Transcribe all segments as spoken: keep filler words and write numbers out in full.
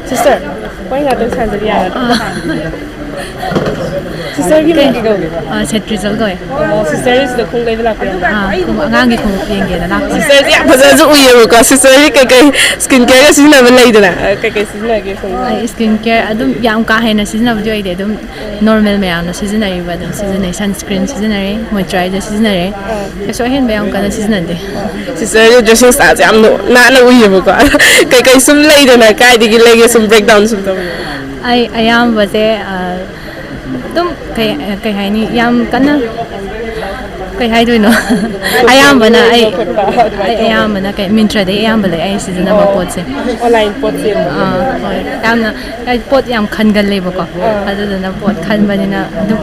Sister, ꯋꯥꯔꯤ ꯉꯥꯛꯇꯪ ꯁꯥꯟꯅꯖꯒꯦ ꯌꯥꯒꯗ꯭ꯔꯥ? Sisterꯒꯤ ꯃꯤꯡ ꯀꯩ ꯀꯧꯒꯦ? ꯑ, ꯁꯦꯇ꯭ꯔꯤꯖꯜ ꯀꯧꯋꯦ꯫ ꯑꯣ, sisterꯁꯤꯗ ꯈꯣꯡꯎꯞ ꯂꯩꯕ ꯂꯥꯛꯄꯤꯔꯝꯕ꯭ꯔꯥ? ꯑꯥ, ꯈꯣꯡꯎꯞ, ꯑꯉꯥꯡꯒꯤ ꯈꯣꯡꯎꯞ ꯌꯦꯡꯒꯦꯅ ꯂꯥꯛꯄ꯫ Sisterꯁꯦ ꯌꯥꯝ ꯐꯖꯅꯁꯨ ꯎꯏꯌꯦꯕꯀꯣ꯫ Sisterꯒꯤ ꯀꯩꯀꯩ skin careꯒ ꯁꯤꯖꯤꯟꯅꯕ ꯂꯩꯗꯅ, ꯑ, ꯀꯩꯀꯩ ꯁꯤꯖꯤꯟꯅꯒꯦ ꯈꯣꯡꯎꯞ? ꯑꯩ skin care ꯑꯗꯨꯝ ꯌꯥꯝ ꯀꯥ ꯍꯦꯟꯅ ꯁꯤꯖꯤꯟꯅꯕꯗꯤ ꯑꯣꯏꯗꯦ, ꯑꯗꯨꯝ ꯅꯣꯔꯃꯦꯜ ꯃꯌꯥꯝꯅ ꯁꯤꯖꯤꯟꯅꯔꯤꯕ ꯑꯗꯨꯝ ꯁꯤꯖꯤꯟꯅꯩ꯫ Sunscreen ꯁꯤꯖꯤꯟꯅꯔꯦ, moisturizer ꯁꯤꯖꯤꯟꯅꯔꯦ꯫ ꯀꯩꯁꯨ ꯑꯍꯦꯟꯕ ꯌꯥꯝ ꯀꯟꯅ ꯁꯤꯖꯤꯟꯅꯗꯦ꯫ Sisterꯒꯤ dressing styleꯁꯦ ꯌꯥꯝ ꯅꯣ-, ꯅꯥꯟꯅ ꯎꯏꯌꯦꯕꯀꯣ꯫ ꯀꯩꯀꯩ ꯁꯨꯝ ꯂꯩꯗꯅ, ꯀꯥꯏꯗꯒꯤ ꯂꯩꯒꯦ, ꯁꯨꯝ breakdown ꯁꯨꯝ ꯇꯧꯕꯤꯌꯣ꯫ ꯑꯩ ꯑꯌꯥꯝꯕꯁꯦ, ꯑ, ꯑꯗꯨꯝ ꯀꯩ, ꯀꯩ ꯍꯥꯏꯅꯤ, ꯌꯥꯝ ꯀꯟꯅ, ꯀꯩ ꯍꯥꯏꯗꯣꯏꯅꯣ? ꯑꯌꯥꯝꯕꯅ ꯑꯩ, ꯈꯣꯠꯄ ꯑꯗꯨꯃꯥꯏꯅ ꯑꯩ ꯇꯧꯕ꯭ꯔꯣ? ꯑꯌꯥꯝꯕꯅ ꯀꯩ, Myntraꯗꯩ ꯑꯌꯥꯝꯕ ꯂꯩ ꯑꯩ ꯁꯤꯖꯤꯟꯅꯕ ꯑꯣ, ꯄꯣꯠꯁꯦ꯫ Online ꯄꯣꯠ ꯆꯦꯟꯕ꯫ ꯑꯥ, ꯍꯣꯏ꯫ ꯌꯥꯝꯅ, ꯑꯩ ꯄꯣꯠ ꯌꯥꯝ ꯈꯟꯒꯜꯂꯦꯕꯀꯣ꯫ ꯑꯥ꯫ ꯑꯗꯨꯗꯨꯅ ꯄꯣꯠ ꯈꯟꯕꯅꯤꯅ ꯑꯗꯨꯝ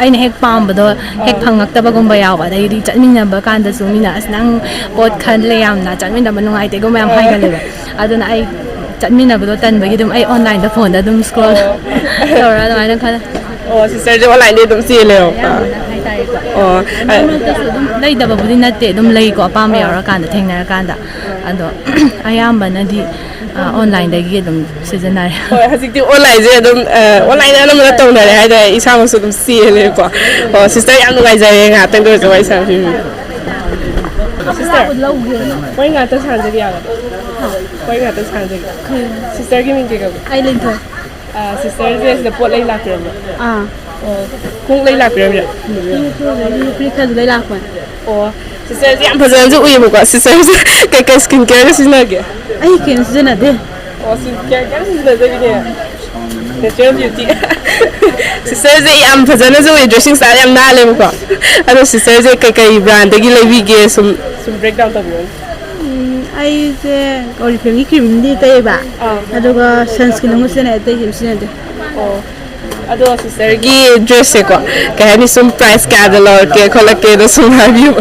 ꯑꯩꯅ ꯍꯦꯛ ꯄꯥꯝꯕꯗꯣ ꯍꯦꯛ ꯑꯥ꯫ ꯐꯪꯉꯛꯇꯕꯒꯨꯝꯕ ꯌꯥꯎꯕ, ꯑꯗꯩꯗꯤ ꯆꯠꯃꯤꯟꯅꯕ ꯀꯥꯟꯗꯁꯨ ꯃꯤꯅ, "ꯑꯁ, ꯅꯪ ꯄꯣꯠ ꯈꯜꯂꯦ ꯌꯥꯝꯅ, ꯆꯠꯃꯤꯟꯅꯕ ꯅꯨꯡꯉꯥꯏꯇꯦꯒꯨꯝꯕ" ꯌꯥꯝ ꯑꯥ꯫ ꯍꯥꯏꯒꯜꯂꯦꯕ꯫ ꯑꯗꯨꯅ ꯑꯩ ꯆꯠꯃꯤꯟꯅꯕꯗꯣ ꯇꯟꯕꯒꯤ ꯑꯗꯨꯝ ꯑꯩ onlineꯗ ꯐꯣꯟꯗ ꯑꯗꯨꯝ scroll ꯑꯣ꯫ ꯇꯧꯔ ꯑꯗꯨꯃꯥꯏꯅ ꯈꯜꯂꯦ꯫ ꯑꯣ, sisterꯁꯦ onlineꯗꯩ ꯑꯗꯨꯝ ꯆꯦꯜꯂꯦꯕ꯫ ꯑꯌꯥꯝꯕꯅ ꯍꯥꯏꯇꯥꯔꯦꯀꯣ꯫ ꯑꯣ꯫ ꯃꯔꯛ ꯃꯔꯛꯇꯁꯨ ꯑꯗꯨꯝ ꯂꯩꯗꯕꯕꯨꯗꯤ ꯅꯠꯇꯦ, ꯑꯗꯨꯝ ꯂꯩꯀꯣ, ꯑꯄꯥꯝꯕ ꯑꯥ꯫ ꯌꯥꯎꯔꯀꯥꯟꯗ, ꯊꯦꯡꯅꯔꯀꯥꯟꯗ꯫ ꯑꯗꯣ ꯑꯌꯥꯝꯕꯅꯗꯤ, ꯑ, onlineꯗꯒꯤ ꯑꯗꯨꯝ ꯁꯤꯖꯤꯟꯅꯔꯦ꯫ ꯍꯣꯏ, ꯍꯧꯖꯤꯛꯇꯤ onlineꯁꯦ ꯑꯗꯨꯝ, ꯑ, onlineꯗ ꯑꯅꯝꯕꯅ ꯇꯧꯅꯔꯦ ꯍꯥꯏꯇꯥꯔꯦ, ꯏꯁꯥꯃꯛꯁꯨ ꯑꯗꯨꯝ ꯆꯦꯜꯂꯦꯀꯣ꯫ ꯑꯣ, sister, ꯌꯥꯝ ꯅꯨꯡꯉꯥꯏꯖꯔꯦ ꯉꯥꯏꯍꯥꯛꯇꯪꯗ ꯑꯣꯏꯔꯁꯨ ꯋꯥꯔꯤ ꯁꯥꯟꯅꯕꯤꯕ꯫ Sister, ꯋꯥꯔꯤ ꯉꯥꯛꯇꯪ ꯁꯥꯟꯅꯖꯒꯦ ꯌꯥꯒꯗ꯭ꯔꯥ? ꯋꯥꯔꯤ ꯉꯥꯛꯇꯪ ꯁꯥꯟꯅꯖꯒꯦ꯫ Sisterꯒꯤ ꯃꯤꯡ ꯀꯩ ꯀꯧꯒꯦ? ꯑꯩ ꯂꯤꯟꯊꯣꯏ꯫ ꯑ, sisterꯁꯦ ꯁꯤꯗ ꯄꯣꯠ ꯂꯩ ꯂꯥꯛꯄꯤꯔꯝꯕ꯭ꯔꯣ? ꯑꯥ꯫ ꯑꯣ, ꯈꯣꯡꯎꯞ ꯂꯩ ꯂꯥꯛꯄꯤꯔꯝꯕ꯭ꯔꯣ? ꯐꯨꯔꯤꯠ ꯈꯔꯁꯨ ꯂꯩ ꯂꯥꯛꯄꯅꯦ꯫ ꯑꯣ, sisterꯁꯦ ꯌꯥꯝ ꯐꯖꯅꯁꯨ ꯎꯏꯌꯦꯕꯀꯣ꯫ Sisterꯁꯦ ꯀꯩꯀꯩ skin careꯒ ꯁꯤꯖꯤꯟꯅꯒꯦ? ꯑꯩ ꯀꯩꯝ ꯁꯤꯖꯤꯟꯅꯗꯦ꯫ ꯑꯣ, skin care ꯀꯩꯝ ꯁꯤꯖꯤꯟꯅꯗꯕꯤꯅꯦ꯫ Natural beauty꯫ Sisterꯁꯦ ꯌꯥꯝ ꯐꯖꯅꯁꯨ ꯎꯏ, dressing style ꯌꯥꯝ ꯅꯥꯜꯂꯦꯕꯀꯣ꯫ ꯑꯗꯣ sisterꯁꯦ ꯀꯩꯀꯩ brandꯗꯒꯤ ꯂꯩꯕꯤꯒꯦ? ꯁꯨꯝ, ꯁꯨꯝ breakdown ꯇꯧꯕꯤꯌꯣ꯫ ꯎꯝ, ꯑꯩꯁꯦ Orifilameꯒꯤ creamꯗꯤ ꯇꯩꯌꯦꯕ꯫ ꯑꯥ꯫ ꯑꯗꯨꯒ sunscreen ꯑꯃ ꯁꯤꯖꯤꯟꯅꯩ, ꯑꯇꯩ ꯀꯩꯝ ꯁꯤꯖꯤꯟꯅꯗꯦ꯫ ꯑꯣ꯫ ꯑꯗꯣ sisterꯒꯤ dressꯁꯦꯀꯣ, ꯀꯩ ꯍꯥꯏꯅꯤ, ꯁꯨꯝ price ꯀꯌꯥꯗ ꯂꯧꯔꯛꯀꯦ ꯈꯣꯠꯂꯛꯀꯦꯗꯣ ꯁꯨꯝ ꯍꯥꯏꯕꯤꯌꯨ꯫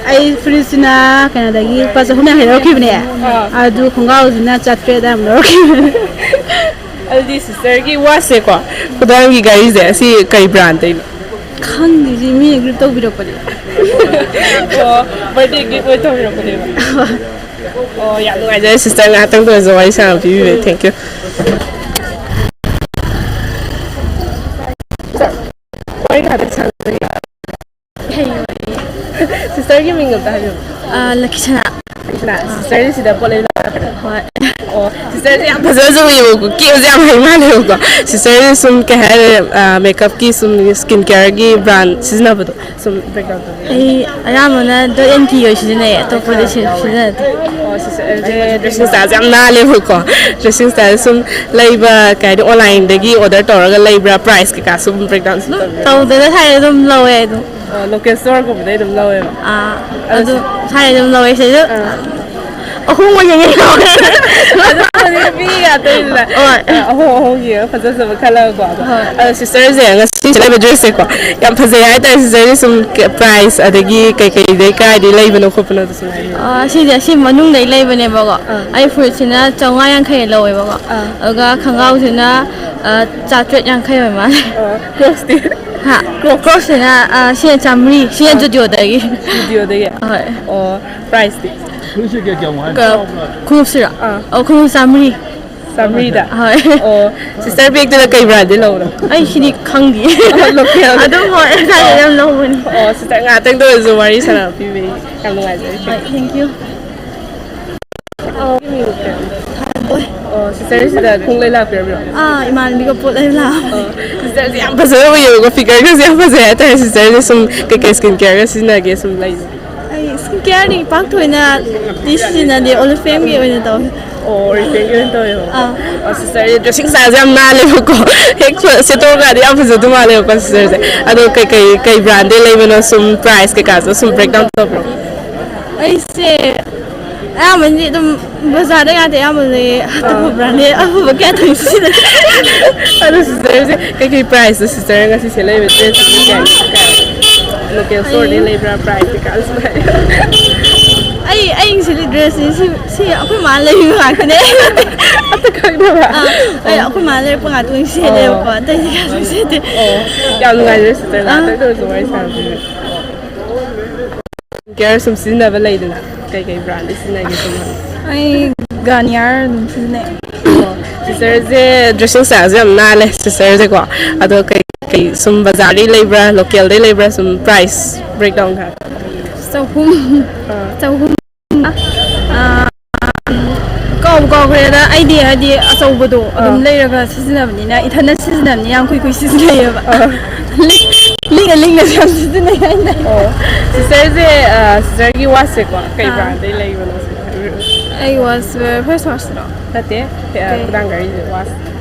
ꯑꯩ ꯐꯨꯔꯤꯠꯁꯤꯅ ꯀꯩꯅꯣꯗꯒꯤ ꯂꯨꯄꯥ ꯆꯍꯨꯝ ꯌꯥꯡꯈꯩ ꯂꯧꯔꯛꯈꯤꯕꯅꯦ꯫ ꯑꯥ꯫ ꯑꯗꯨ ꯈꯣꯡꯒ꯭ꯔꯥꯎꯁꯤꯅ ꯆꯥꯇ꯭ꯔꯦꯠ ꯑꯗꯥꯏꯃꯨꯛ ꯂꯧꯔꯛꯈꯤꯕꯅꯦ꯫ ꯑꯗꯨꯗꯤ sisterꯒꯤ watchꯁꯦꯀꯣ, ꯈꯨꯗꯥꯡꯒꯤ ꯘꯔꯤꯁꯦ, ꯁꯤ ꯀꯩ brandꯇꯩꯅꯣ? ꯈꯪꯗꯦ, ꯁꯤ ꯃꯤꯅ gift ꯇꯧꯕꯤꯔꯛꯄꯅꯦ꯫ ꯑꯣ, birthday gift ꯑꯣꯏ ꯇꯧꯕꯤꯔꯛꯄꯅꯦꯕ꯫ ꯑꯣ, ꯌꯥꯝ ꯅꯨꯡꯉꯥꯏꯖꯔꯦ sister, ꯉꯥꯏꯍꯥꯛꯇꯪꯗ ꯑꯣꯏꯔꯁꯨ ꯋꯥꯔꯤ ꯁꯥꯟꯅꯕꯤꯕꯤꯕ, thank you꯫ Sister, ꯋꯥꯔꯤ ꯉꯥꯏꯍꯥꯛꯇꯪ ꯁꯥꯟꯅꯖꯒꯦ꯫ Sisterꯒꯤ ꯃꯤꯡ ꯑꯝꯇ ꯍꯥꯏꯕꯤꯌꯨ꯫ ꯑ, ꯂꯛꯀꯤꯁꯅꯥ꯫ ꯂꯛꯀꯤꯁꯅꯥ, sisterꯁꯦ ꯁꯤꯗ ꯄꯣꯠ ꯂꯩꯕ ꯂꯥꯛꯄ꯭ꯔꯥ? ꯍꯣꯏ꯫ ꯑꯣ, sisterꯁꯦ ꯌꯥꯝ ꯐꯖꯅꯁꯨ ꯎꯏꯌꯦꯕꯀꯣ, ꯀꯦꯕꯁꯦ ꯌꯥꯝ ꯍꯩ ꯃꯥꯜꯂꯦꯕꯀꯣ꯫ Sisterꯁꯦ ꯁꯨꯝ ꯀꯩ ꯍꯥꯏꯔꯦ, ꯑ, makeupꯀꯤ ꯁꯨꯝ skin careꯒꯤ brand ꯁꯤꯖꯤꯟꯅꯕꯗꯣ ꯁꯨꯝ breakdown ꯇꯧꯕꯤꯌꯨ꯫ ꯑꯩ ꯑꯌꯥꯝꯕꯅ Dot and Key ꯑꯣꯏ ꯁꯤꯖꯤꯟꯅꯩꯌꯦ, ꯑꯇꯣꯞꯄꯗꯤ ꯁꯤ-, ꯁꯤꯖꯤꯟꯅꯗꯦ꯫ ꯑꯣ, sisterꯁꯦ dressing styleꯁꯦ ꯌꯥꯝ ꯅꯥꯜꯂꯦꯕꯀꯣ꯫ Dressing style ꯁꯨꯝ ꯂꯩꯕ, ꯀꯩ ꯍꯥꯏꯅꯤ, onlineꯗꯒꯤ order ꯇꯧꯔꯒ ꯂꯩꯕ꯭ꯔꯥ, price ꯀꯩꯀꯥ ꯁꯨꯝ breakdown ꯁꯨꯝ ꯑꯗꯨꯝ ꯇꯧꯕꯤꯌꯨ꯫ ꯇꯧꯗꯦꯗ, ꯊꯥꯏꯅ ꯑꯗꯨꯝ ꯂꯧꯋꯦ ꯑꯗꯨꯝ꯫ ꯑꯣ, local storeꯒꯨꯝꯕꯗꯩ ꯑꯗꯨꯝ ꯂꯧꯋꯦꯕ? ꯑꯥ, ꯑꯗꯣ ꯑꯗꯨ ꯁꯤ-, ꯊꯥꯏꯅ ꯑꯗꯨꯝ ꯂꯧꯋꯦ ꯁꯤꯗꯩꯗ꯫ ꯑꯥ꯫ ꯑꯍꯣꯡꯕ ꯌꯦꯡꯉꯦ ꯂꯧꯋꯦ꯫ ꯑꯗꯨꯕꯨꯗꯤ ꯃꯤ ꯉꯥꯛꯇꯅꯤꯅ꯫ ꯍꯣꯏ꯫ ꯑꯥ, ꯑꯍꯣꯡ ꯑꯍꯣꯡ ꯌꯦꯡꯉ ꯐꯖ ꯐꯖꯕ ꯈꯜꯂꯒꯀꯣ꯫ ꯑꯗꯣ, ꯍꯣꯏ꯫ ꯑꯗꯣ sisterꯁꯦ ꯉꯁꯤ ꯂꯩꯕ dressꯁꯦꯀꯣ, ꯌꯥꯝ ꯐꯖꯩ ꯍꯥꯏꯇꯥꯔꯦ꯫ Sisterꯁꯦ ꯁꯨꯝ ꯀ-, price ꯑꯗꯒꯤ ꯀꯩꯀꯩꯗꯩ ꯀꯥꯏꯗꯩ ꯂꯩꯕꯅꯣ ꯈꯣꯠꯄꯅꯣ ꯑꯗꯨꯁꯨ ꯍꯥꯏꯕꯤꯌꯨ꯫ ꯑꯥ, ꯁꯤꯁꯦ ꯁꯤ ꯃꯅꯨꯡꯗꯩ ꯂꯩꯕꯅꯦꯕꯀꯣ꯫ ꯑꯥ꯫ ꯑꯩ ꯐꯨꯔꯤꯠꯁꯤꯅ ꯆꯥꯝꯃꯉꯥ ꯌꯥꯡꯈꯩ ꯂꯧꯋꯦꯕꯀꯣ꯫ ꯑꯥ꯫ ꯑꯗꯨꯒ ꯈꯣꯡꯒ꯭ꯔꯥꯎꯁꯤꯅ, ꯑꯥ, ꯆꯥꯇ꯭ꯔꯦꯠ ꯌꯥꯡꯈꯩ ꯑꯣꯏ ꯃꯥꯜꯂꯦ꯫ ꯑꯥ, Crocsꯇꯤ? ꯍꯥ? Crocs꯫ Crocsꯁꯤꯅ, ꯑꯥ, ꯁꯤꯅ ꯆꯥꯝꯃꯔꯤ, ꯁꯤꯅ ꯑꯥ꯫ Zudio-ꯗꯒꯤ꯫ Zudio-ꯗꯒꯤ? ꯍꯣꯏ꯫ ꯑꯣ, priceꯇꯤ? ꯐꯨꯔꯤꯠꯁꯦ ꯀꯌꯥ ꯀꯌꯥꯃꯨꯛ ꯍꯥꯏꯅꯣ? ꯀ-, ꯈꯣꯡꯎꯞꯁꯤꯔꯣ? ꯑꯥ꯫ ꯑꯣ, ꯈꯣꯡꯎꯞ ꯆꯥꯝꯃꯔꯤ꯫ ꯆꯥꯝꯃꯔꯤꯗ? ꯍꯣꯏ꯫ ꯑꯣ, sister bagꯇꯨꯅ ꯀꯩ brandꯗꯩ ꯂꯧꯕꯅꯣ? ꯑꯩ ꯁꯤꯗꯤ ꯈꯪꯗꯤꯌꯦ꯫ ꯑꯣ, local꯫ ꯑꯗꯨꯝ ꯍꯣꯏ, ꯁ꯭ꯋꯥꯏꯗꯩ ꯑꯣ꯫ ꯑꯗꯨꯝ ꯂꯧꯕꯅꯤ꯫ ꯑꯣ, sister ꯉꯥꯛꯇꯪꯗ ꯑꯣꯏꯔꯁꯨ ꯋꯥꯔꯤ ꯁꯥꯟꯅꯕꯤꯕꯒꯤ ꯌꯥꯝ ꯅꯨꯡꯉꯥꯏꯖꯔꯦ꯫ ꯍꯣꯏ, thank you꯫ ꯑꯣ꯫ ꯑꯣ, sister ꯁꯤꯗ ꯈꯣꯡꯎꯞ ꯂꯩ ꯂꯥꯛꯄꯤꯔꯕ꯭ꯔꯣ? ꯑꯥ, ꯏꯃꯥꯟꯅꯕꯤꯒ ꯄꯣꯠ ꯂꯩ ꯂꯥꯛꯑꯣ꯫ ꯑꯣ, sisterꯁꯦ ꯌꯥꯝ ꯐꯖꯕ ꯎꯏꯌꯦꯕꯀꯣ, figureꯒꯁꯦ ꯌꯥꯝ ꯐꯖꯩ ꯍꯥꯏꯇꯥꯔꯦ꯫ Sisterꯁꯦ ꯁꯨꯝ ꯀꯩꯀꯩ skin careꯒ ꯁꯤꯖꯤꯟꯅꯒꯦ ꯁꯨꯝ ꯂꯩ? ꯑꯩ skin careꯗꯤ ꯄꯥꯛ ꯊꯣꯏꯅꯗꯤ ꯁꯤꯖꯤꯟꯅꯗꯦ, Oriflameꯒꯤ ꯑꯣꯏꯅ ꯇꯧꯋꯦ꯫ ꯑꯣ, Oriflameꯒꯤ ꯑꯣꯏꯅ ꯇꯧꯋꯦꯕ꯫ ꯑꯥ꯫ ꯑꯣ, sisterꯁꯦ dressing styleꯁꯦ ꯌꯥꯝ ꯅꯥꯜꯂꯦꯕꯀꯣ꯫ ꯍꯦꯛ ꯁꯦꯠꯇꯣꯛꯑꯀꯥꯟꯗ ꯌꯥꯝ ꯐꯖꯗꯧ ꯃꯥꯜꯂꯦꯕꯀꯣ, sisterꯁꯦ꯫ ꯑꯗꯣ ꯀꯩꯀꯩ, ꯀꯩ brandꯗꯩ ꯂꯩꯕꯅꯣ ꯁꯨꯝ price ꯀꯩꯀꯥꯁꯨ ꯁꯨꯝ breakdown ꯇꯧꯕ꯭ꯔꯣ? ꯑꯩꯁꯦ ꯑꯌꯥꯝꯕꯅꯗꯤ ꯑꯗꯨꯝ ꯕꯖꯥꯔꯗ ꯉꯥꯛꯇ ꯑꯌꯥꯝꯕ ꯂꯩꯌꯦ꯫ ꯑꯇꯣꯞꯄ ꯑꯥ꯫ Brandꯗꯤ ꯑꯐꯕ ꯀꯌꯥ ꯊꯣꯏꯅ ꯁꯤꯖꯤꯟꯅꯗꯦ꯫ ꯑꯗꯣ sisterꯁꯦ ꯀꯩꯀꯩ priceꯇ sister ꯉꯁꯤ ꯁꯦꯠꯂꯛꯏꯕ dressꯁꯤꯡꯁꯦ ꯀꯌꯥ, ꯀꯌꯥ? Local storeꯗꯩ ꯑꯩ ꯂꯩꯕ꯭ꯔꯥ, price ꯀꯩꯀꯥꯁꯨ ꯍꯥꯏ꯫ ꯑꯩ, ꯑꯩ ꯉꯁꯤ dressꯁꯤ ꯁꯤ, ꯁꯤ ꯑꯩꯈꯣꯏ ꯃꯥꯅ ꯂꯩꯕ ꯉꯥꯛꯇꯅꯦ꯫ ꯑꯝꯇ ꯈꯪꯗꯕ? ꯑꯥ, ꯑꯩ ꯑꯣ꯫ ꯑꯩꯈꯣꯏ ꯃꯥꯅ ꯂꯩꯔꯛꯄ ꯉꯥꯛꯇ ꯑꯣꯏꯅ ꯁꯦꯠꯂꯦꯕꯀꯣ, ꯑꯣ꯫ ꯑꯇꯩꯗꯤ ꯀꯌꯥ ꯁꯦꯠꯇꯦ꯫ ꯑꯣ꯫ ꯌꯥꯝ ꯅꯨꯡꯉꯥꯏꯖꯔꯦ sister, ꯑꯥ꯫ ꯉꯥꯛꯇꯪꯗ ꯑꯣꯏꯔꯁꯨ ꯋꯥꯔꯤ ꯁꯥꯟꯅꯕꯤꯕ꯫ ꯀꯦꯌꯔ ꯁꯨꯝ ꯁꯤꯖꯤꯟꯅꯕ ꯂꯩꯗꯅ, ꯀꯩꯀꯩ ꯕ꯭ꯔꯥꯟꯗꯤ ꯁꯤꯖꯤꯟꯅꯒꯦ ꯁꯨꯝ ꯍꯪꯉꯦ꯫ ꯑꯩ ꯒꯥꯔꯅꯤꯌꯔ ꯑꯗꯨꯝ ꯁꯤꯖꯤꯟꯅꯩ꯫ ꯁꯤꯁꯇꯔꯁꯦ ꯗ꯭ꯔꯦꯁꯤꯡ ꯁ꯭ꯇꯥꯏꯜꯁꯦ ꯌꯥꯝ ꯅꯥꯜꯂꯦ ꯁꯤꯁꯇꯔꯁꯦꯀꯣ꯫ ꯑꯗꯣ ꯀꯩ ꯀꯩ ꯁꯨꯝ ꯕꯖꯥꯔꯗꯩ ꯂꯩꯕ꯭ꯔꯥ, ꯂꯣꯀꯦꯜꯗꯩ ꯂꯩꯕ꯭ꯔꯥ, ꯁꯨꯝ ꯄ꯭ꯔꯥꯏꯁ ꯕ꯭ꯔꯦꯛꯗꯥꯎꯟ ꯈꯔ? ꯆꯍꯨꯝ꯫ ꯆꯍꯨꯝ꯫ ꯑꯥ, ꯀꯥꯎꯕꯨ ꯀꯥꯎꯈ꯭ꯔꯦꯗ꯫ ꯑꯩꯗꯤ ꯍꯥꯏꯗꯤ ꯑꯆꯧꯕꯗꯣ ꯑꯗꯨꯝ ꯑꯥ꯫ ꯂꯩꯔꯒ ꯁꯤꯖꯤꯟꯅꯕꯅꯤꯅ, ꯏꯊꯟꯅ ꯁꯤꯖꯤꯟꯅꯕꯅꯤꯅ ꯌꯥꯝ ꯀꯨꯏ ꯀꯨꯏ ꯁꯤꯖꯤꯟꯅꯩꯌꯦꯕ꯫ ꯑꯥ꯫ ꯂꯤꯛ-, ꯂꯤꯛꯅ ꯂꯤꯛꯅꯁꯨ ꯌꯥꯝ ꯁꯤꯖꯤꯟꯅꯩ ꯍꯥꯏꯅ꯫ ꯑꯣ꯫ ꯁꯤꯁꯇꯔꯁꯦ, ꯑꯥ, ꯁꯤꯁꯇꯔꯒꯤ ꯋꯥꯁꯁꯦꯀꯣ ꯀꯩ ꯑꯥ꯫ ꯕ꯭ꯔꯥꯟꯗꯩ ꯂꯩꯕꯅꯣ ꯁꯤꯁꯇꯔ? ꯑꯩ ꯋꯥꯁ, ꯐꯦꯁ ꯋꯥꯁꯔꯣ? ꯅꯠꯇꯦ꯫ ꯀꯩ? ꯈꯨꯗꯥꯡ ꯒꯥꯔꯤꯁꯦ ꯋꯥꯁ꯫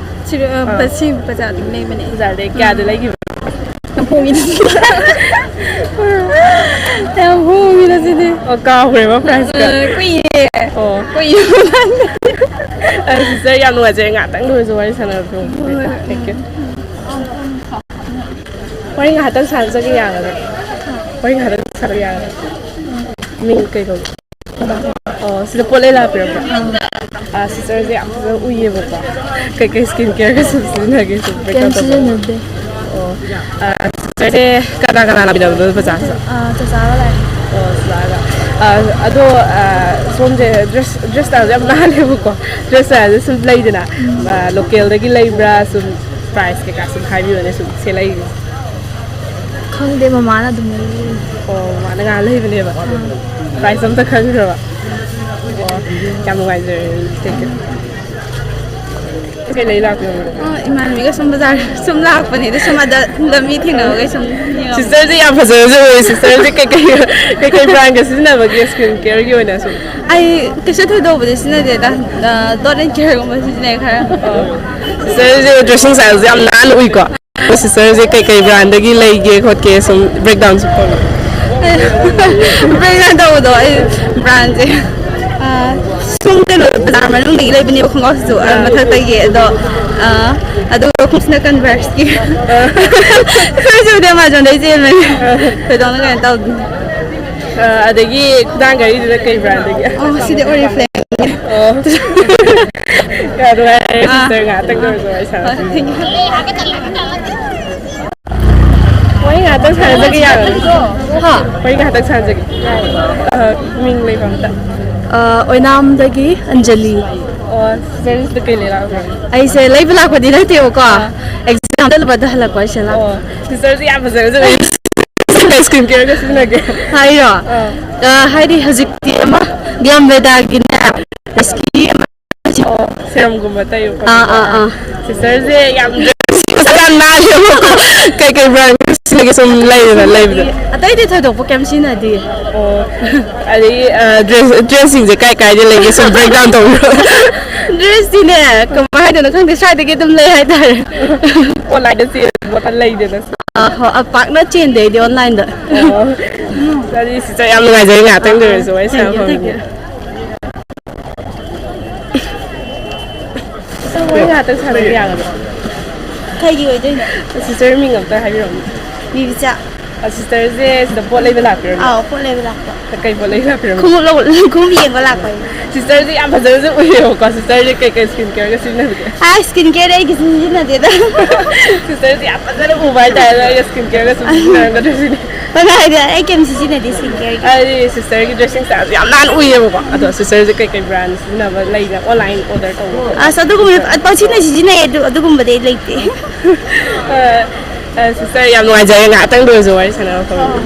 ꯁꯤ, ꯑ, ꯑꯥ꯫ ꯁꯤ ꯕꯖꯥꯔꯗꯒꯤ ꯂꯩꯕꯅꯦ꯫ ꯕꯖꯥꯔꯗꯩ ꯀꯌꯥꯗ ꯂꯩꯈꯤꯕ? ꯌꯥꯝ ꯍꯣꯡꯉꯤꯗ ꯁꯤꯗꯤ꯫ ꯌꯥꯝ ꯍꯣꯡꯉꯤꯗ ꯁꯤꯗꯤ꯫ ꯑꯣ, ꯀꯥꯎꯈ꯭ꯔꯦꯕ ꯄ꯭ꯔꯥꯏꯁꯀ꯫ ꯑ, ꯀꯨꯏꯔꯦ꯫ ꯑꯣ꯫ ꯀꯨꯏꯔꯦ꯫ ꯑ, ꯁꯤꯁꯇꯔ, ꯌꯥꯝ ꯅꯨꯡꯉꯥꯏꯖꯔꯦ, ꯉꯥꯛꯇꯪꯗ ꯑꯣꯏꯔꯁꯨ ꯋꯥꯔꯤ ꯁꯥꯟꯅꯔꯛꯄ꯫ ꯍꯣꯏ, ꯍꯣꯏ꯫ Thank you꯫ ꯋꯥꯔꯤ ꯉꯥꯏꯍꯥꯛꯇꯪ ꯁꯥꯟꯅꯖꯒꯦ ꯌꯥꯒꯗ꯭ꯔꯥ? ꯋꯥꯔꯤ ꯉꯥꯏꯍꯥꯛꯇꯪ ꯁꯥꯟꯅꯕ ꯌꯥꯒꯗ꯭ꯔꯥ? ꯃꯤꯡ ꯀꯩ ꯀꯧꯒꯦ? ꯑꯣ, ꯁꯤꯗ ꯄꯣꯠ ꯂꯩ ꯂꯥꯛꯄꯤꯔꯕ꯭ꯔꯥ? ꯑꯥ, ꯁꯤꯁꯇꯔꯁꯦ ꯌꯥꯝ ꯐꯖꯅ ꯎꯏꯌꯦꯕꯀꯣ꯫ ꯀꯩꯀꯩ ꯁ꯭ꯀꯤꯟ ꯀꯦꯌꯔꯒ ꯁꯨꯝ ꯁꯤꯖꯤꯟꯅꯒꯦ ꯁꯨꯝ ꯕ꯭ꯔꯦꯛ ꯀꯩꯝ ꯇꯧꯕ? ꯁꯤꯖꯤꯟꯅꯗꯦ꯫ ꯑꯣ, ꯑꯥ, ꯁꯤꯁꯇꯔꯁꯦ ꯀꯅꯥ ꯀꯅꯥ ꯂꯥꯛꯃꯤꯟꯅꯕꯅꯣ ꯕꯖꯥꯔꯁꯦ? ꯑꯥ, ꯆꯆꯥꯒ ꯂꯥꯛꯑꯦ꯫ ꯑꯣ, ꯆꯆꯥꯒ꯫ ꯑꯥ, ꯑꯗꯣ, ꯑꯥ, ꯁꯣꯝꯁꯦ ꯗ꯭ꯔꯦꯁ, ꯗ꯭ꯔꯦꯁ ꯁ꯭ꯇꯥꯏꯜꯁꯦ ꯌꯥꯝ ꯅꯥꯜꯂꯦꯕꯀꯣ꯫ ꯗ꯭ꯔꯦꯁ ꯁ꯭ꯇꯥꯏꯜꯁꯦ ꯁꯨꯝ ꯂꯩꯗꯅ, ꯎꯝ꯫ ꯑꯥ, ꯂꯣꯀꯦꯜꯗꯒꯤ ꯂꯩꯕ꯭ꯔꯥ, ꯁꯨꯝ ꯄ꯭ꯔꯥꯏꯁ ꯀꯩꯀꯥ ꯁꯨꯝ ꯍꯥꯏꯕꯤꯌꯨꯅꯦ, ꯁꯨꯝ ꯁꯦꯠꯂꯛꯏꯁꯦ꯫ ꯈꯪꯗꯦ, ꯃꯃꯥꯅ ꯑꯗꯨꯝ ꯂꯩꯔꯛꯏꯅꯦ꯫ ꯑꯣ, ꯃꯃꯥꯅ ꯉꯥꯏꯍꯥꯛ ꯂꯩꯕꯅꯦꯕ꯫ ꯑꯥ꯫ ꯄ꯭ꯔꯥꯏꯁ ꯑꯝꯇ ꯈꯪꯗ꯭ꯔꯕ꯫ ꯑꯣ, ꯌꯥꯝ ꯅꯨꯡꯉꯥꯏꯖꯔꯦ꯫ Thank you꯫ ꯀꯩ ꯂꯩ ꯂꯥꯛꯄꯤꯔꯝꯕꯅꯣ? ꯑꯥ, ꯏꯃꯥꯟꯅꯕꯤꯒ ꯁꯨꯝ ꯕꯖꯥꯔ ꯁꯨꯝ ꯂꯥꯛꯄꯅꯤꯗ, ꯁꯨꯝ ꯑꯗ ꯂꯝꯕꯤ ꯊꯦꯡꯅꯕꯈꯩ ꯁꯨꯝ ꯌꯦꯡꯉꯝꯕ꯫ ꯁꯤꯁꯇꯔꯁꯦ ꯌꯥꯝ ꯐꯖꯕꯁꯨ ꯑꯣꯏ꯫ ꯁꯤꯁꯇꯔꯁꯦ ꯀꯩꯀꯩ, ꯀꯩꯀꯩ ꯕ꯭ꯔꯥꯟꯒ ꯁꯤꯖꯤꯟꯅꯕꯒꯦ ꯁ꯭ꯀꯤꯟ ꯀꯦꯌꯔꯒꯤ ꯑꯣꯏꯅ ꯁꯨꯝ? ꯑꯩ ꯀꯩꯁꯨ ꯊꯣꯏꯗꯣꯛꯄꯗꯤ ꯁꯤꯖꯤꯟꯅꯗꯦꯗ, ꯑ, Dot and Careꯒꯨꯝꯕ ꯁꯤꯖꯤꯟꯅꯩ ꯈꯔ꯫ ꯑꯣ꯫ ꯁꯤꯁꯇꯔꯁꯦ ꯗ꯭ꯔꯦꯁꯤꯡ ꯁ꯭ꯇꯥꯏꯜꯁꯦ ꯌꯥꯝ ꯅꯥꯟꯅ ꯎꯏꯀꯣ꯫ ꯑꯗꯣ ꯁꯤꯁꯇꯔꯁꯦ ꯀꯩꯀꯩ ꯕ꯭ꯔꯥꯟꯗꯒꯤ ꯂꯩꯒꯦ ꯈꯣꯠꯀꯦ ꯁꯨꯝ ꯕ꯭ꯔꯦꯛꯗꯥꯎꯟꯁꯨ ꯇꯧꯕꯤꯌꯨ꯫ ꯕ꯭ꯔꯦꯛꯗꯥꯎꯟ ꯇꯧꯕꯗꯣ ꯑꯩ ꯕ꯭ꯔꯥꯟꯁꯦ, ꯑ, ꯁꯨꯝ ꯀꯩꯅꯣ ꯕꯖꯥꯔ ꯃꯅꯨꯡꯗꯒꯤ ꯂꯩꯕꯅꯦꯕ ꯈꯣꯡꯒ꯭ꯔꯥꯎꯁꯤꯁꯨ, ꯑ, ꯑꯥ꯫ ꯃꯊꯛꯇꯒꯤ꯫ ꯑꯗꯣ, ꯑ, ꯑꯗꯨꯒ ꯈꯣꯡꯎꯞꯁꯤꯅ Converseꯀꯤ꯫ ꯑꯥ꯫ ꯐꯨꯔꯤꯠꯁꯤꯕꯨꯗꯤ Amazonꯗꯩ ꯆꯦꯟꯕꯅꯦ꯫ ꯑꯥ꯫ ꯊꯣꯏꯗꯣꯛꯅ ꯀꯩꯅꯣ ꯇꯧꯗꯦ꯫ ꯑ, ꯑꯗꯒꯤ ꯈꯨꯗꯥꯡ ꯘꯔꯤꯗꯨꯅ ꯀꯩ ꯕ꯭ꯔꯥꯟꯗꯒꯤ? ꯑꯣ, ꯁꯤꯗꯤ Oriflame꯫ ꯑꯣ꯫ ꯌꯥꯝ ꯅꯨꯡꯉꯥꯏꯔꯦ, ꯑꯥ꯫ Sister, ꯉꯥꯏꯍꯥꯛꯇꯪꯗ ꯑꯣꯏꯔꯁꯨ ꯋꯥꯔꯤ ꯁꯥꯟꯅꯁꯤ꯫ ꯍꯣꯏ, thank you꯫ ꯋꯥꯔꯤ ꯉꯥꯏꯍꯥꯛꯇꯪ ꯁꯥꯟꯅꯖꯒꯦ ꯌꯥꯒꯗ꯭ꯔꯣ? ꯍꯥ? ꯋꯥꯔꯤ ꯉꯥꯏꯍꯥꯛꯇꯪ ꯁꯥꯟꯅꯖꯒꯦ꯫ ꯑ, ꯃꯤꯡ ꯂꯩꯕ ꯑꯝꯇ꯫ ꯑ, ꯑꯣꯏꯅꯥꯝꯗꯒꯤ ꯑꯟꯖꯂꯤ꯫ ꯑꯣ, ꯁꯤꯁꯇꯔꯁꯤꯗ ꯀꯩ ꯂꯩꯔꯛꯑꯒꯦ? ꯑꯩꯁꯦ ꯂꯩꯕ ꯂꯥꯛꯄꯗꯤ ꯅꯠꯇꯦꯕꯀꯣ꯫ ꯑꯥ꯫ ꯑꯦꯛꯖꯥꯝ ꯆꯠꯂꯨꯕꯗ ꯍꯜꯂꯛꯄ ꯑꯩꯁꯦ ꯂꯥꯛꯄ꯫ ꯑꯣ, ꯁꯤꯁꯇꯔꯁꯦ ꯌꯥꯝ ꯐꯖꯔꯦ꯫ ꯀꯩ ꯁ꯭ꯀꯤꯟ ꯀꯦꯌꯔꯒ ꯁꯤꯖꯤꯟꯅꯒꯦ? ꯍꯥꯏꯔꯣ? ꯑꯥ꯫ ꯑ, ꯍꯥꯏꯗꯤ ꯍꯧꯖꯤꯛꯇꯤ ꯑꯃ ꯒ꯭ꯂꯝ ꯕꯦꯗꯥꯒꯤꯅꯦ, ꯔꯁꯀꯤ ꯑꯃ ꯑꯣ, ꯁꯦꯔꯝꯒꯨꯝꯕ ꯇꯩꯌꯨꯀꯣ꯫ ꯑꯥ, ꯑꯥ, ꯑꯥ꯫ ꯁꯤꯁꯇꯔꯁꯦ ꯌꯥꯝ ꯌꯥꯝ ꯅꯥꯜꯂꯦꯕꯀꯣ꯫ ꯀꯩꯀꯩ ꯕ꯭ꯔꯥꯟ ꯁꯤꯖꯤꯟꯅꯒꯦ ꯁꯨꯝ ꯂꯩꯗꯅ ꯂꯩꯕꯗꯣ? ꯑꯇꯩꯗꯤ ꯊꯣꯏꯗꯣꯛꯄ ꯀꯩꯝ ꯁꯤꯖꯤꯟꯅꯗꯦ꯫ ꯑꯣ, ꯑꯗꯒꯤ, ꯑ, ꯗ꯭ꯔꯦꯁ, ꯗ꯭ꯔꯦꯁꯁꯤꯡꯁꯦ ꯀꯥꯏ ꯀꯥꯏꯗ ꯂꯩꯒꯦ ꯁꯨꯝ ꯕ꯭ꯔꯦꯛ ꯗꯥꯎꯟ ꯇꯧꯕꯤꯔꯣ꯫ ꯗ꯭ꯔꯦꯁꯇꯤꯅꯦ, ꯀꯃꯥꯏꯅ ꯍꯥꯏꯗꯣꯏꯅꯣ ꯈꯪꯗꯦ, ꯁ꯭ꯋꯥꯏꯗꯒꯤ ꯑꯗꯨꯝ ꯂꯩ ꯍꯥꯏꯇꯥꯔꯦ꯫ ꯑꯣꯟꯂꯥꯏꯟꯗ ꯆꯦꯟꯕ ꯂꯩꯗꯅ꯫ ꯑ, ꯍꯣ-, ꯑ, ꯄꯥꯛꯅ ꯆꯦꯟꯗꯦ ꯑꯩꯗꯤ ꯑꯣꯟꯂꯥꯏꯟꯗ꯫ ꯑꯣ, ꯑꯗꯨꯗꯤ ꯁꯤꯁꯇꯔ ꯌꯥꯝ ꯅꯨꯡꯉꯥꯏꯖꯔꯦ ꯉꯥꯏꯍꯥꯛꯇꯪꯗ ꯑꯣꯏꯔꯁꯨ ꯋꯥꯔꯤ ꯁꯥꯟꯅꯕ ꯐꯪꯕꯁꯦ꯫ ꯁꯤꯁꯇꯔ, ꯋꯥꯔꯤ ꯉꯥꯛꯇꯪ ꯁꯥꯟꯅꯕ ꯌꯥꯒꯗ꯭ꯔꯣ? ꯀꯩꯒꯤ ꯑꯣꯏꯗꯣꯏꯅꯣ? ꯁꯤꯁꯇꯔ ꯃꯤꯡ ꯑꯝꯇ ꯍꯥꯏꯕꯤꯔꯝꯃꯨ꯫ ꯕꯤꯕꯤꯆꯥ꯫ ꯑ, ꯁꯤꯁꯇꯔꯁꯦ ꯁꯤꯗ ꯄꯣꯠ ꯂꯩꯕ ꯂꯥꯛꯄꯤꯔꯣ? ꯑꯥꯎ, ꯄꯣꯠ ꯂꯩꯕ ꯂꯥꯛꯄ꯫ ꯀꯩ ꯄꯣꯠ ꯂꯩꯕ ꯂꯥꯛꯄꯤꯔꯣ? ꯈꯣꯡꯎꯞ ꯂꯧ-, ꯈꯣꯡꯎꯞ ꯌꯦꯡꯕ ꯂꯥꯛꯄ ꯑꯩꯅ꯫ ꯁꯤꯁꯇꯔꯁꯦ ꯌꯥꯝ ꯐꯖꯕꯁꯨ ꯎꯏꯌꯦꯕꯀꯣ꯫ ꯁꯤꯁꯇꯔꯁꯦ ꯀꯩ ꯀꯩ ꯁ꯭ꯀꯤꯟ ꯀꯦꯌꯔꯒ ꯁꯤꯖꯤꯟꯅꯕꯒꯦ? ꯑꯥ, ꯁ꯭ꯀꯤꯟ ꯀꯦꯌꯔꯗꯤ ꯑꯩ ꯀꯩꯁꯨ ꯁꯤꯖꯤꯟꯅꯗꯦꯗ꯫ ꯁꯤꯁꯇꯔꯁꯦ ꯌꯥꯝ ꯐꯖꯅ ꯎꯕ ꯍꯥꯏꯇꯥꯔꯦ, ꯑꯗꯣ ꯑꯩꯅ ꯁ꯭ꯀꯤꯟ ꯀꯦꯌꯔꯒ ꯁꯨꯝ ꯁꯤꯖꯤꯟꯅꯔꯝꯒꯗ꯭ꯔꯥ ꯁꯤꯅꯤ꯫ ꯀꯅꯥ ꯍꯥꯏꯗꯤ ꯑꯩ ꯀꯩꯝ ꯁꯤꯖꯤꯟꯅꯗꯦ ꯁ꯭ꯀꯤꯟ ꯀꯦꯌꯔꯒꯤ꯫ ꯍꯥꯏꯗꯤ ꯁꯤꯁꯇꯔꯒꯤ ꯗ꯭ꯔꯦꯁꯤꯡ ꯁ꯭ꯇꯥꯏꯜꯁꯦ ꯌꯥꯝ ꯅꯥꯟ ꯎꯏꯌꯦꯕꯀꯣ꯫ ꯑꯗꯣ ꯁꯤꯁꯇꯔꯁꯦ ꯀꯩ ꯀꯩ ꯕ꯭ꯔꯥꯟ ꯁꯤꯖꯤꯟꯅꯕ ꯂꯩꯅ ꯑꯣꯟꯂꯥꯏꯟ ꯑꯣꯔꯗꯔ ꯇꯧꯕ? ꯑꯁ, ꯑꯗꯨꯒꯨꯝꯕ ꯄꯪꯁꯤꯟꯅ ꯁꯤꯖꯤꯟꯅꯩ, ꯑꯗꯨ, ꯑꯗꯨꯒꯨꯝꯕꯗꯤ ꯑꯩ ꯂꯩꯇꯦ꯫ ꯑ, ꯑ, ꯁꯤꯁꯇꯔ, ꯌꯥꯝ ꯅꯨꯡꯉꯥꯏꯖꯔꯦ ꯉꯥꯏꯍꯥꯛꯇꯪꯗ ꯑꯣꯏꯔꯁꯨ ꯋꯥꯔꯤ ꯁꯥꯟꯅꯕ ꯐꯪꯕ꯫